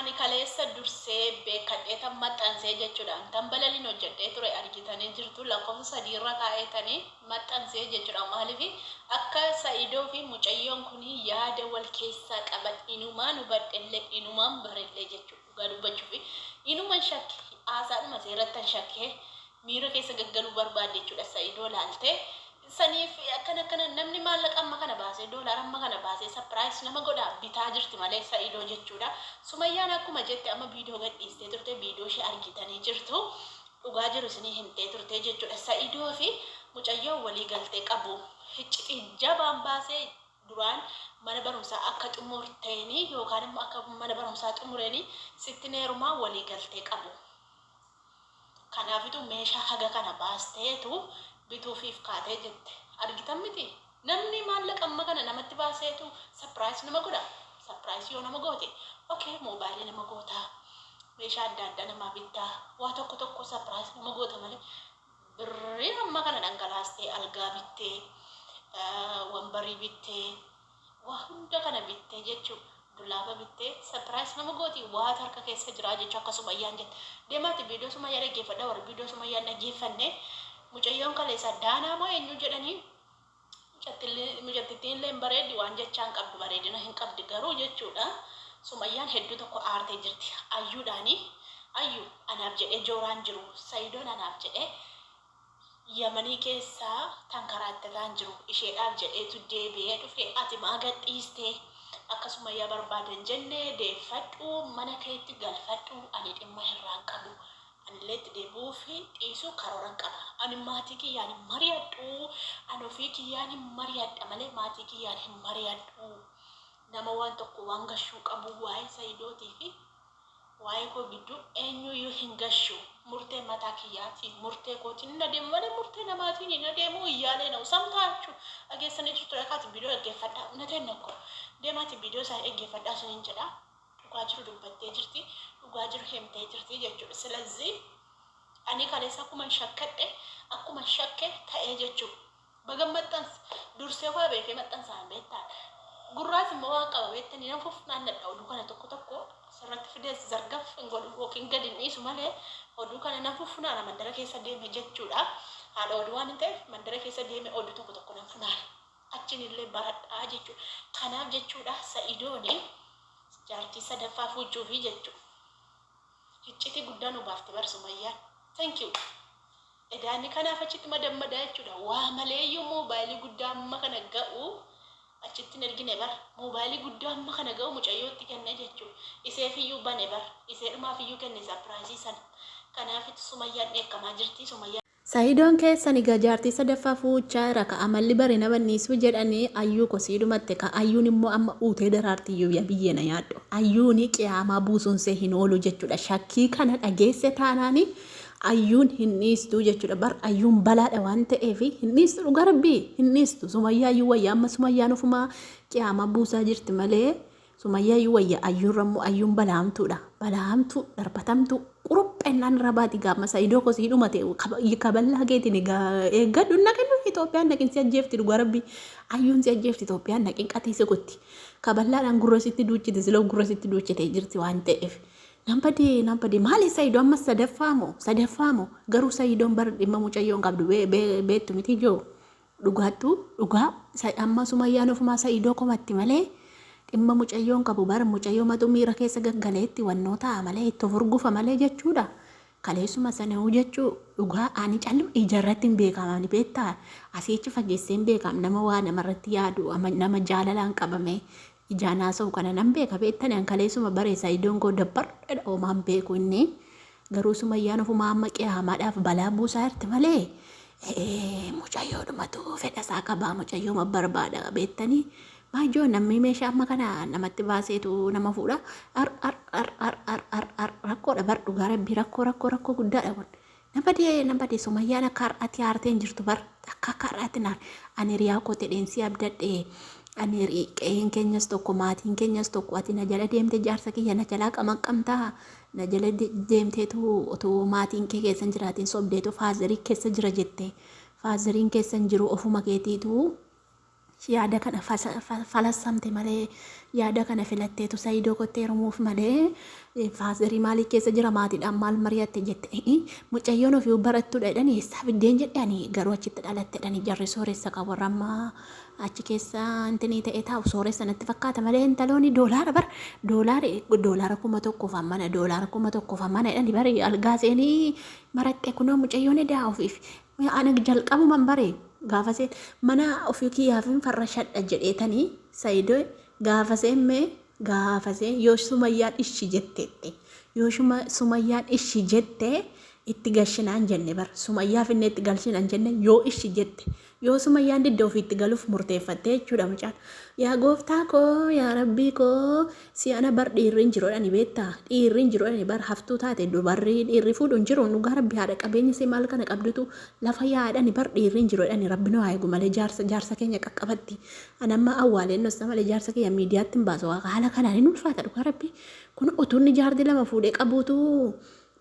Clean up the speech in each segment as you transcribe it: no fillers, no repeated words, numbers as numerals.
Ani kaleessa dursee beekkadheetan maxxansee jechuudha. Tan balaliin hojjedhee ture argitanii jirtu lakkoofsa 3 irra kaa'eetani maxxansee jechuudha. Maaliif akka Sa'idoo fi mucayyoon kun yaada wal keessaa qaban inumaan hubadhellee inumaan barellee jechuudha. Dhugaa dubbachuuf inuman shakke haasaadhuma seerattan shakkee miira keessa gaggaluu barbaadde jechuudha Sa'idoo laaltee. Saniif akkana akkana namni maallaqa amma kana baasee doolaara amma kana baasee surprise nama godha bitaa jirti malee Sa'idoo jechuudha. Sumayyaan akkuma jette amma viidiyoo gadhiistee turte viidiyoo ishee argitanii jirtu. Dhugaa jiru isinii himtee turte jechuudha. Sa'idoo fi mucayyoon walii galtee qabu. Hiccitii jabaan baasee duraan mana barumsaa akka xumurteeni yookaan immoo akka mana barumsaa xumureeni sitti neerumaa walii galtee qabu. Kanaafitu meeshaa haga kana baasteetu bituufiif kaatee jette. Argitan miti? Namni maallaqa amma kana namatti baaseetu surprise nama godha. Surprise yoo nama goote, okay, moobaayilii nama goota, meeshaa adda addaa namaa bittaa, waa tokko tokko surprise nama goota malee birrii amma kana dhangalaastee algaa bittee, wambarii bittee, Waa hunda kana bittee jechu dulaaba bittee surprise nama gooti waatu harka keessa jiraa jechu akka sumayyaan jette demaati video sumayyaa dhaggeeffadha warri video sumayyaa hin dhaggeeffanne mucayyoon kaleessa daanaa moo eenyu jedhanii mucattittiin illee hin bareeddi waan jechaa hin qabdu bareedina hin qabdi garuu jechuudha sumayyaan hedduu tokko aartee jirti ayyuudhaani ayyu anaaf jedhee jooraan jiru sayidoon anaaf jedhee Yamanii keessa tankaraatataan jiru isheedhaaf jedheetu deebi'ee dhufe ati maa gad dhiiste akka sumayyaa barbaadan jenne deeffadhu mana keetti galfadhu ani dhimma irraan qabu anillee itti deebi'uu fi dhiisuu karooran qaba ani maatii kiyyaan hin mari'adhu ani ofii kiyyaan hin mari'adha malee maatii kiyyaan hin mari'adhu nama waan tokko waan gashuu qabu waa'ee sayidootii fi Waa'ee koo gidduu eenyuyyuu hin gashu. Murtee mataa kiyyaatiin, murtee kootiin hin adeema malee murtee namaatiin hin adeemu iyyaalee na'u. Samtaachu dhageessanii jirtu dhaqaati viidiyoo dhaggeeffadhaa. Unateen nokko. Deemaati viidiyoo isaanii dhaggeeffadhaa isiniin jedha. Dhugaa jiru dubbattee jirti. Dhugaa jiru himtee jirti jechuudha. Silazii ani kaleessa akkuman shakkadhe akkuman shakke ta'ee jechuudha. Bagan maxxanse. Dursee waa beekee maxxansa beektaa. Gurraas immoo waan qaba beektanii nan fufnaannadha oduu kana tokko tokko asirratti fidees zargaf hin godhu yookiin gadi hin dhiisu malee oduu kana nan fuffunaana mandara keessa deeme jechuudha. Haadha oduu waan hin ta'eef mandara keessa deeme oduu tokko tokko nan funaana. Achiin illee baradhaa jechuudha. Kanaaf jechuudha Sa'idooni jaartii sadaffaa fuuchuufi jechuudha. Hiccitii guddaa nu baafte bar Sumayyaan. Thank you. Edaa inni kanaaf achitti madammadaa jechuudha. Waa maleeyyuu moobaayilii guddaa amma kana ga'u achitti hin ergine bar. Moobaayilii guddaa amma kana ga'u mucayyootti kenne jechuudha. Iseefiyyuu bane bar. Iseedhumaafiyyuu kenne sapiraayizii sana. Kanaafitu Sumayyaan dheekkamaa jirti. Sumayyaan. Sahidoon keessan egaa jaartii sadaffaa fuuchaa jira ka amalli bare nama hin dhiisuu jedhani ayyuu ko sii dhumatte ka ayyuun immoo amma uutee daraartiyyuu ya biyyee na nyaadhu ayyuuni qiyaamaa buusuun see hin oolu jechuudha shakkii kana dhageesse taanaani ayyuun hin dhiistuu jechuudha bar ayyuun balaadha waan ta'eef hin dhiistu dhugaa rabbii hin dhiistu sumayyaa iyyuu wayya amma sumayyaan ofumaa qiyaamaa buusaa jirti malee Sumayyaa iyyuu wayya ayyuurra immoo ayyuun balaa hamtuudha. Balaa hamtuu darbatamtuu quruphennaan irra baati gaamma sa'idoo koo sii dhumate kaballaa keetiin egaa eeggadhu naqin Itoophiyaan naqin si ajjeefti dhugaa rabbii ayyuun si ajjeefti Itoophiyaan naqin qatii si kutti kaballaadhaan gurra sitti duuchite siloo gurra sitti duuchite jirti waan ta'eef. Nan badee nan badee maali sa'ido amma sadaffaa moo sadaffaa moo garuu sa'idoon bar dhimma mucayyoon qabdu beektu miti joo Dhugaattu dhugaa amma sumayyaan ofumaa sa'idoo komatti malee dhimma mucayyoon qabu bar mucayyomatu miira keessa gaggaleetti wannoo ta'a malee itti of urgufa malee jechuudha. Kaleessuma sanahuu jechuu dhugaa ani callu ijarratti hin beekamani beektaa asiichi fageessee hin beekam nama waa namarratti yaadu nama jaalalaan qabame ijaan haasa'u kana nan beeka beektani an kaleessuma bare sa'idoon koo dabbarreedha homaan beeku inni. Garuu sumayyaan ofumaa amma qiyaamaadhaaf balaa buusaa jirti malee mucayyoodhumatu fedha isaa qabaa mucayyooma barbaada beektanii maajoo namni meeshaa amma kana namatti baaseetu nama fuudha ar ar ar ar ar ar ar rakkoodha bar dhugaa rabbii rakkoo rakkoo rakkoo guddaadha kun nama dee nama dee sumayyaan akka har'aatti haartee hin jirtu bar akka akka har'aatti naar ani hiriyaa koo ta'een si abdadhe ani qe'een keenyas tokko maatiin keenyas tokko ati na jala deemte jaarsa kiyya na jalaa qamaqqamtaa Na jala deemteetu utuu maatiin kee keessa hin jiraatin sobdeetu faazarii keessa jira jette. Faazariin keessa hin jiru ofuma keetiitu Yaada kana falassamte malee yaada kana filatteetu Saidoo kotti heerumuuf malee faazerii maalii keessa jira maatiidhaan maal mari'atte jette mucayyoon ofii barattuudha jedhanii eessaa fiddeen jedhanii garuu achitti dhalatte jedhanii jarri sooressa qabu warra ammaa achi keessa intinii ta'e taa'u sooressa natti fakkaata malee intalooni doolaara bar doolaara doolaara 1000 mana doolaara 1000 mana jedhanii bari algaa seenii maratte kunoo mucayyoon edaa ofiif Ana jalqabuman bare gaafa seen mana ofii kiyyaafin farrashadha jedheetani Saido gaafa seen mee gaafa seen yoo sumayyaan ishi jetteette yoo sumayyaan ishi jette itti gashinaan jenne bar sumayyaa finne itti galchinan jenne yoo ishi jette yoo sumayyaan didde ofii itti galuuf murteeffatte jechuudha mucaan yaa gooftaa koo yaa rabbii koo Si'ana bar dhiirri hin jiru jedhani beektaa? Dhiirri hin jiru jedhani bar haftuu taate dubarri dhiirri fuudhu hin jiru dhugaa rabbi haadha qabeenya isii maal kana qabdutu lafa yaa'a jedhani bar dhiirri hin jiru jedhani rabbi nu haa eegu malee jaarsa jaarsa keenya qaqqabatti an amma awwaaleen dhossa malee jaarsa kiyya miidiyaatti hin baasu haala kanaan hin ulfaata dhugaa rabbi kun utuu inni jaarti lama fuudhee qabuutu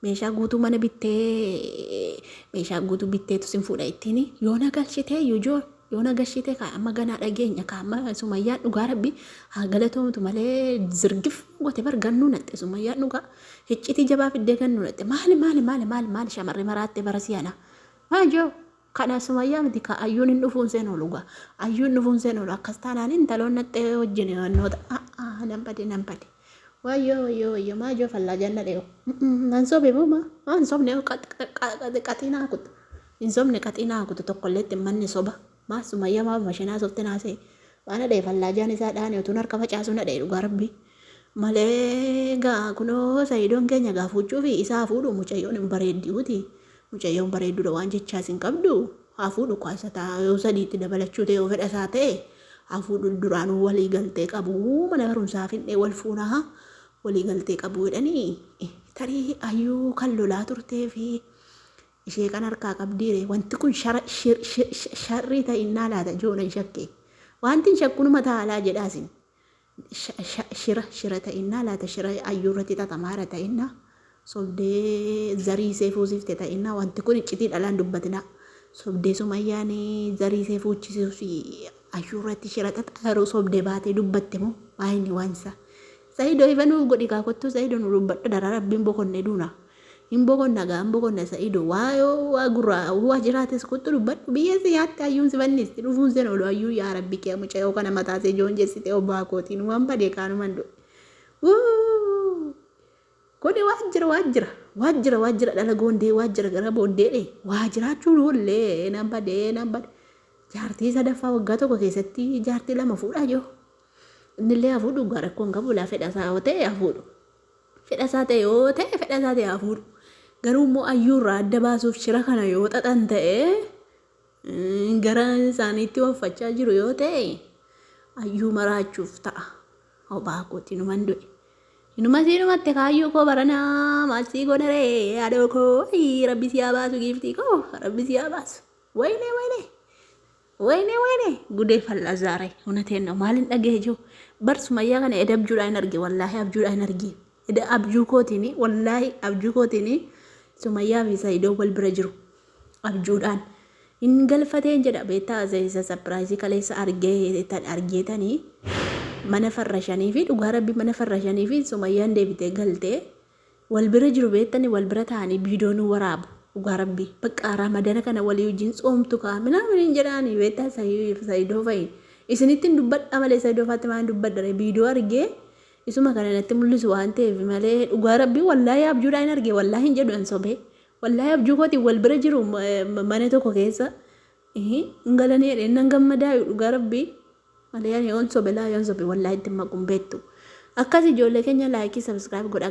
meeshaa guutuu mana bittee meeshaa guutuu bitteetu sin fuudha ittiin yoo na galchitee iyyuu joo yoo na gashitee kaa amma ganaa dhageenya kaa amma sumayyaan dhugaa rabbi haa galatoomtu malee zirgif gote bar gannuu naxxe sumayyaan dhugaa hiccitii jabaa fiddee gannuu naxxe maali maali maali maali maali shamarri maraatte bara siyana maa joo kana sumayyaa miti kaa ayyuun hin dhufuun seen oolu gaa ayyuun dhufuun seen oolu akkas taanaan intaloon naxxee wajjin wannoota nan bade nan bade Wayyoo wayyoo wayyoo maa ijoo fallaa janna dheo nan sobe moo maa maa hin sobne qaxii naa kutu hin sobne qaxii naa kutu tokkollee itti manni soba maa sumayya maa mashinaa softe naa see maa na dhee fallaa jaan isaa dhaane utuun harka facaasuu na dhee dhugaa rabbii malee gaa kunoo sayidoon keenya gaa fuuchuu fi isaa fuudhu mucayyoon hin bareeddiuti mucayyoon bareedduudha waan jechaas hin qabdu haa fuudhu kaa isa taa yoo sadiitti dabalachuu ta'e yoo fedha isaa ta'e haa fuudhu duraanuu walii galtee qabu mana barumsaa fin'ee wal fuunaa walii galtee qabu jedhanii tarii ayyuu kan lolaa turtee fi ishee kan harkaa qabdiire wanti kun sharrii ta'innaa laata joonan shakke wanti hin shakkunuma ta'alaa jedhaasin shira shira ta'innaa laata shira ayyuu irratti xaxamaara ta'innaa sobdee zarii isee fuusifte ta'innaa wanti kun iccitii dhalaan dubbatinaa sobdee sumayyaan zarii isee fuuchisuuf ayyuu irratti shira xaxaaru sobdee baatee dubbatte moo waayini waan isaa Sa'ido ifa nuuf godhi kaa kottuu Sa'ido nu dubbadhu daraa rabbiin boqonne duuna Hin boqonna gaa hin boqonna sa'ido waa yoo waa gurraa waa jiraates kottu dubbadhu biyya si nyaatte hayyuun si fannisti dhufuun sen oolu hayyuun yaa rabbi kee mucayoo kana mataa see joonjessite obbaa kootiin waan badee kaanuman du'e kuni waa jira waa jira waa jira waa jira dhala goondee waa jira gara booddeedhe waa jiraachuun oollee nan badee nan bade jaartii sadaffaa waggaa tokko keessatti jaartii lama fuudhaa jiru innillee haa fuudhu gara rakkoon qabu laa fedha isaa yoo ta'e haa fuudhu. Fedha isaa ta'e yoo ta'e fedha isaa ta'e haa fuudhu. Garuu immoo ayyuu irraa adda baasuuf shira kana yoo xaxan ta'e gara isaaniitti ooffachaa jiru yoo ta'e ayyuu maraachuuf ta'a. Obaa kooti numan du'e. Inuma sii dhumatte kaayyuu koo baranaa maal sii goona ree haadhoo koo rabbi si haa baasu giiftii koo rabbi si haa baasu. Wayinee wayinee. Wayne wayne gudee falla zaare unateen ነው maalin dhagahe jiru bar sumayyaa kana eda abjuudhaan hin arge wallaahi abjuudhaan hin arge eda abjuu kootiin wallaahi abjuu kootiin sumayyaa fi saidoo wal bira jiru abjuudhaan hin galfateen jedha beektaa isa sapiraayizii kaleessa argee tan argeetanii mana farrashanii fi dhugaa rabbi mana farrashanii fi sumayyaan deebitee galtee Wal bira jiru beektani wal bira taa'anii viidiyoo nu waraabu dhugaa rabbii bakka ramadana kana walii wajjin tsoomtu kaa minaamin hin jedhaani beektaa sayidoo fa'i isinitti hin dubbadha malee sayidoo faatti maan dubbadha ree viidiyoo argee isuma kana natti mul'isu waan ta'eef malee dhugaa rabbii wallaahi abjuudhaan hin arge wallaahi hin jedhu an sobee wallaahi abjuu kootiin wal bira jiru mana tokko keessa hin galanii jedhee nan gammadaa dhugaa rabbii malee ani yoon sobe laa yoon sobe wallaahi itti maqu hin beektu akkas ijoollee keenya laayikii sabskiraayib godhaa.